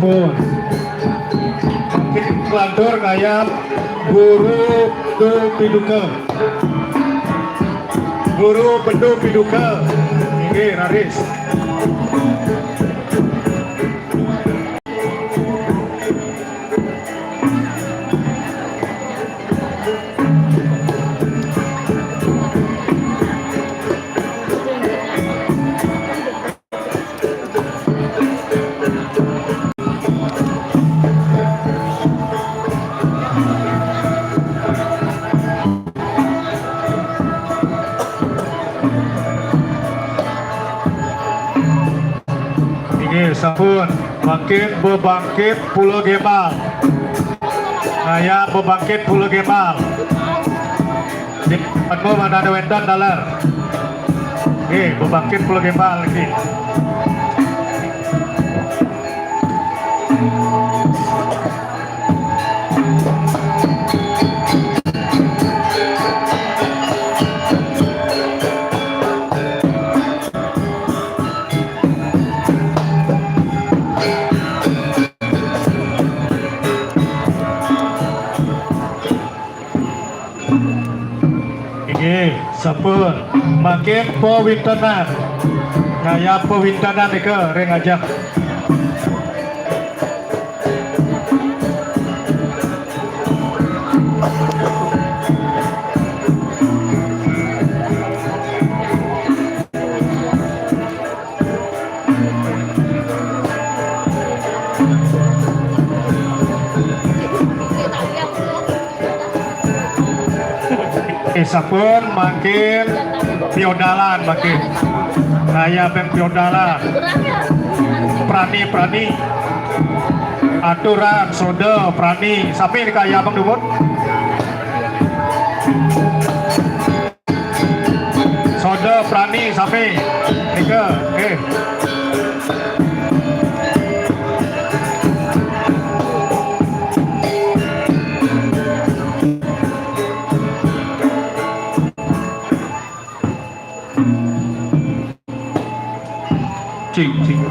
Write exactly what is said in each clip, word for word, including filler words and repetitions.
Sampun. Mangkin nglantur ngayab Guru Bendu Piduka. Guru Bendu Piduka. Inggih, raris. Inggih, sampun. Mangkin bebangkit Pulo Gembal. Ngayab bebangkit Pulo Gembal. Di Padma mangda wénten taler. Nggih, bebangkit Pulo Gembal niki. Inggih, sampun. Mangkin pawintenan. Ngayab pawintenan nika ring ajeng. Eh, sampun mangkin piodalan mangkin. Ngayab piodalan. Prani, prani. Aturan, soda, prani. Sami nika ngayab dumun. Soda, prani, sami. Nika, nggih. Cing, cing.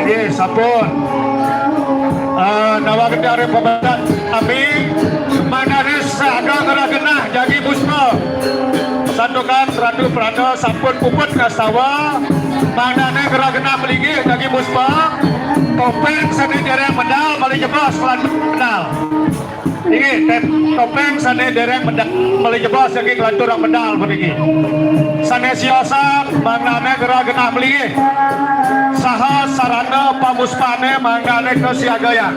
Inggih, sampun. Eh, nawa genti ari pamedal nami, mangdané saga ngrah genah jagi muspa. Santukan Ratu Prana sampun puput kastawa, mangdané ngrah genah malinggih jagi muspa. Topéng sané déréng medal, malih jebos nglantur medal. Inggih, tép-, topéng sané déréng medal, malih jebos jagi nglanturang medal puniki. Sané siosan, mangdané ngrah genah malinggih. Saha sarana pamuspané mangdané kasiagayang.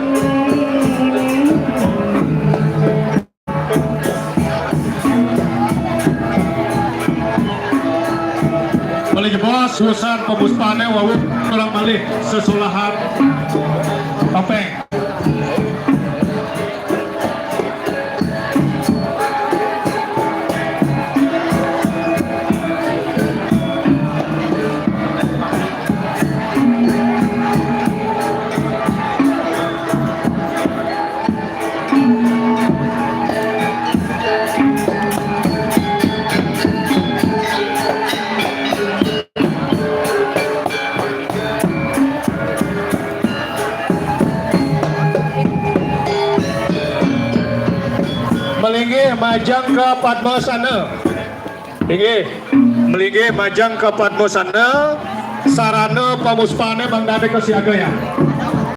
Malih jebos, siosan pamuspané wau nglanturang malih sesolahan topéng. Malinggih majeng ka Padmasana. Inggih, malinggih majeng ka Padmasana, sarana pamuspané mangdané kasiagayang.